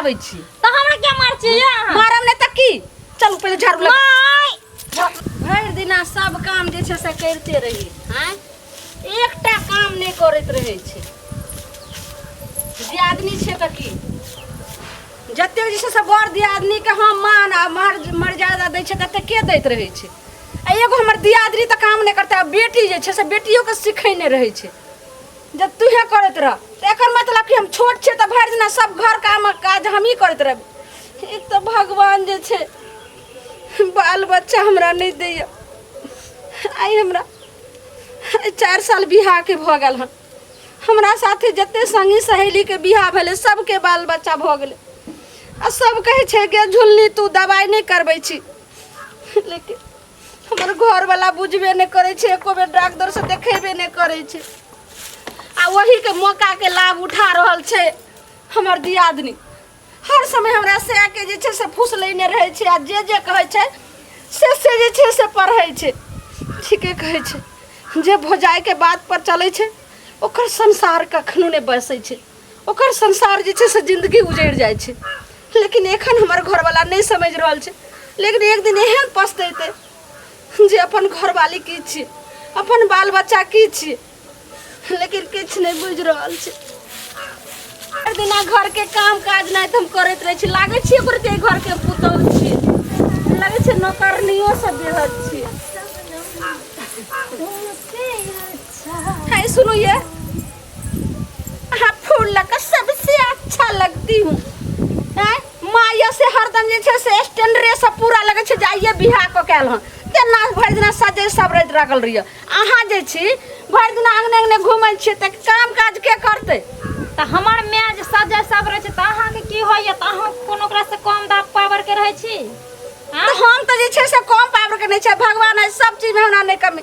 चमकाबै छी? तऽ हमरा क्या मार छी अहाँ? मारब नहि तऽ की? चलू पहिले झाड़ू लगा। माय! भरि दिना सब काम जे छै से करिते रही, आँय, एकटा काम नहि करैत रहै छै। दियादनी छै तऽ की, जतेक जे छै से बड़ दियादनीके हम मान आ मर्यादा दै छै ततेक के दैत रहै छै? आ एगो हमर दियादनी तऽ काम नहि करतै, आ बेटी जे छै से बेटियोके सिखेने रहै छै जब तूहे करैत रह। तऽ एकर मतलब कि हम छोट छियै तऽ भरि दिना सब घर काम काज हमही करैत रहबै? एक तऽ भगवान जे छै बाल बच्चा हमरा नहि दैया। आइ हमरा 4 साल बियाहके भऽ गेल हन। हमरा साथे जते संगी सहेलीके बियाह भेलै सबके बाल बच्चा भऽ गेलै, आ सब कहै छै गे झुलनी तू दबाइ नहि करबै छी, लेकिन हमर घरवला बुझबे नहि करै छै, एको बेर डॉक्टरसँ देखेबे नहि करै छै। आ ओहीके मौकाके लाभ उठा रहल छै हमर दियादनी। हर समय हमरा सएहके जे छै से फुसलेने रहै छै, आ जे जे कहै छै से से जे छै से पढ़ै छै। ठीके कहै छै, जे भौजाइके बात पर चलै छै ओकर संसार कखनो नहि बसै छै, ओकर संसार जे छै से जिन्दगी उजड़ि जाइ छै। लेकिन एखन हमर घरवला नहि समझि रहल छै, लेकिन एक दिन एहन पछतेतै जे अपन घरवाली की छियै, अपन बाल बच्चा की छियै, लेकिन किछु नहि बुझि रहल छै। हर दिना घरके काम काज नहि तऽ हम करैत रहै छी, लागै छियै ओकर एहि घरके पुतहु छियै, लागै छै नौकरनियो से बेहद छियै। है सुनू, ये अहाँ फूल लऽ कऽ सबसे अच्छा लगती हूँ। आँय माया से हरदम जे छै से स्टैंडरे से पूरा लगै छै जाइए बियाह कऽ के आयल हन, तेना भरि दिना सजै सबरैत लागल रहियै। अहाँ जे छी भरि दिना अङ्गने अङ्गने घुमै छियै, तऽ काम काज के करतै? तऽ हमर माय जे सजै सबरै छै तऽ अहाँके की होइए? तऽ अहाँ कोनो ओकरासँ कम दाब पावरके रहै छी? तऽ हम तऽ जे छै से कम पावरके नहि छै, भगवान है सब चीजमे हमरा नहि कमी।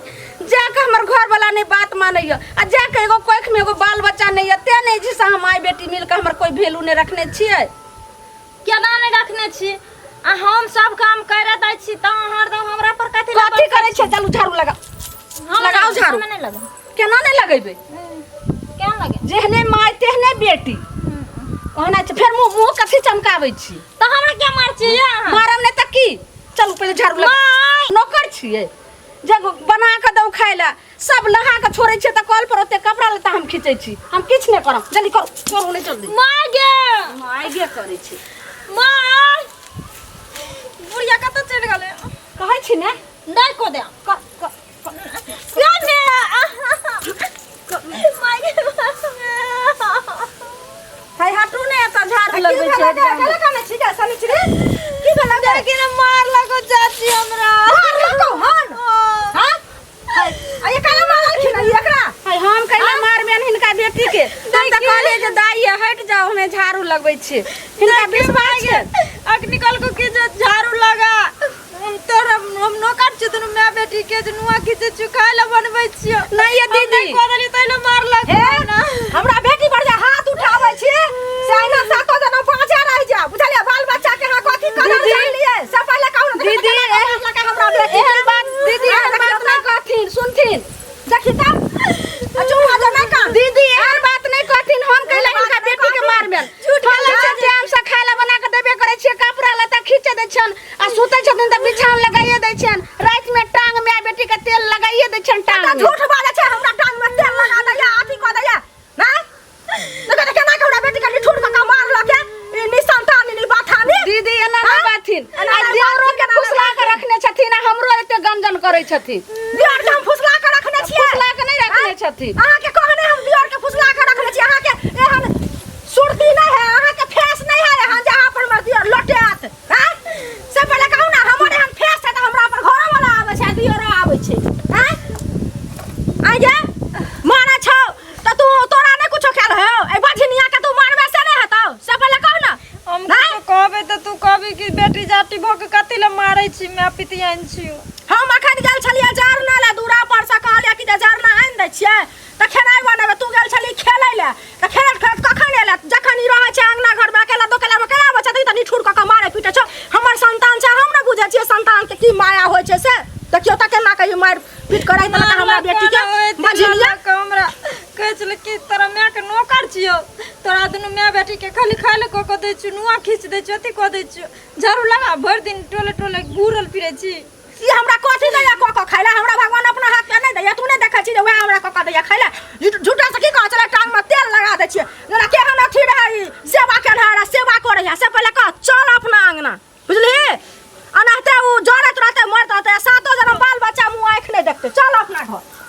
जाके हमर घरवला नहि बात मानैए, आ जाके एगो कोखिमे एगो बाल बच्चा नहि यऽ, तेँ नहि जे से हम माय बेटी मिलके हमर कोइ वैल्यू नहि रखने छियै। केना नहि रखने छी? आ हम सब काम करे दै छी तऽ अहाँ हरदम हमरा पर कथी लए कथी करै छै? चलू झाड़ू लगा। हम लगाउ झाड़ू। हमे नहि लगाउ। केना नहि लगेबै? केना लगे? जेहने माय तेहने बेटी, ओहना छै। फेर मुँह मुँह कथी चमकाबै छी? तऽ हमरा क्या मार छी अहाँ? मारब नहि तऽ की? चलू पहिले झाड़ू लगा। नौकर छियै जब बना कऽ दऊ खाय लए, सब नहा कऽ छोड़ै छियै तऽ कल पर ओते कपड़ा लत्ता हम खींचै छी। हम किछु नहि करब, जल्दी करू करू, नहि जल्दी। माय गे। माय गे करै छी। माय, बुढ़िया कतऽ चलि गेलै? कहै छी ने। नहि को दे। क- क- से ने माय गे। है हटू ने, एतऽ झाड़ू लगबै छै। की भेलै? लेकिन मार लगो चाची हमरा। हां, हम कैला मारबेन हिनका बेटी के? हम तऽ कहलियै जे दाइ ये हटि जाउ, हमे झाड़ू लगबै छियै। हिनका विश्वास छै। अखनी कहलको कि जे झाड़ू लगा, हम तोरा हम नौकर छियै दुनू माय बेटी के जे नुआ खींचे छियो, खाय लए बनबै छियो। नहि ये दीदी। कह देली तै मारलक ना। हमरा बेटी पर जे हाथ उठाबै छी से अहिना सातो जना बाजे रहि जाय, बुझलियै? बाल बच्चा के अहाँ कथी करल दीदी। जानलियै से पहिले कहू ने। दीदी, मारलक हमरा बेटी। एहन बात दीदी, एहन बात नहि कहथिन, सुनथिन। देखी तऽ आ चुप भऽ जाउ, नहि कान। दीदी, एहन बात नहि कहथिन। हम कैला हिनका बेटी के मारबेन? झूठ हम जे छै टाइम से खाय ला बना के देबे करै छियै, कपड़ा लत्ता खींच दै छियन, आ सुतै छथिन तऽ बिछान लगाइए दै छियन, राति में टांग में बेटी के तेल लगाइए दै छियन टांग तऽ में। झूठ बाजै छै, हमरा टांग में तेल लगा दैया, अथी कऽ दैया। नहि देखो तऽ केना के हमरा बेटी के निठुर कऽ कऽ मारलक ये ई निसंतानी नी बाथानी। दीदी, एना नहि बाथिन। एना आ नहि देवरो बाथिन, के एना नहि फुसला के रखने छथिन, आ हमरो एते गंजन करै छथिन। दियर के हम फुसला के रखने छियै? फुसला के नहि रखने छथिन। अहाँके कहने हम दियर के फुसला के रखने छी? अहाँके एहन सुरती नहि है, अहाँके फेस नहि है एहन जे अहाँ पर हमर दियर लौटायत। हैं से पहिले कहू ने, हमर एहन फेस है तऽ हमरा पर घरो वाला आबै छै आ दियरो आबै छै। हैं आइ जे मारै छौ तऽ तू तोरा नहि कुछो खायल हौ? एहि बझनिया के तू मारबे से नहि हेतौ, से पहिले कहू ने। हम नहि? कुछो कहबै तऽ तू कहबी कि बेटी जाटी भऽ के कथी लए मारै छी, माय पितियान छी। हम अखन गेल छलियै जरना लए, दूरा पर से कहलियै कि जे जरना आनि दै छियै तऽ खेनाइ बनेबै। तू गेल छली खेलै लए तऽ खेलैत खेलैत कखन एलै? जखन ई रहै छै अङ्गना घरमे अकेला दोकेला मे केना आबै छै? तऽ निठुर कऽ कऽ मारै पीटै छौ। हमर संतान छै, हम ने बुझै छियै संतानके की माया होइ छै से। देखियौ तऽ केना कऽ ई मारि पीट कऽ राखि देलक हमरा बेटी के मझिलिया। हमरा कहै छलै कि तोरा मायके नौकर छियौ, तोरा दुनू माय बेटी के खाली खाय लए कऽ कऽ दै छियौ, नुआ खींच दै छियौ, अथी कऽ दै छियौ, झाड़ू लगा, भरि दिन टोले टोले घूरल फिरै छी। ई हमरा कथी दैया कऽ कऽ खाइ लए? हमरा भगवान अपना हाथ पे नहि दैया? तू नहि देखै छी जे वएह हमरा कऽ कऽ दैया खाइ लए? झूठा से की कहै छलै, टांगमे तेल लगा दै छियै, जेना केहन अथी रहै, ई सेवा केनहार आ सेवा करै है। से पहिले कह, चल अपना अङ्गना, बुझलिही? अनाहिते ओ जरैत रहतै, मरैत रहतै, आ सातो जनम बाल बच्चा मुँह आँखि नहि देखतै। चल अपना घर।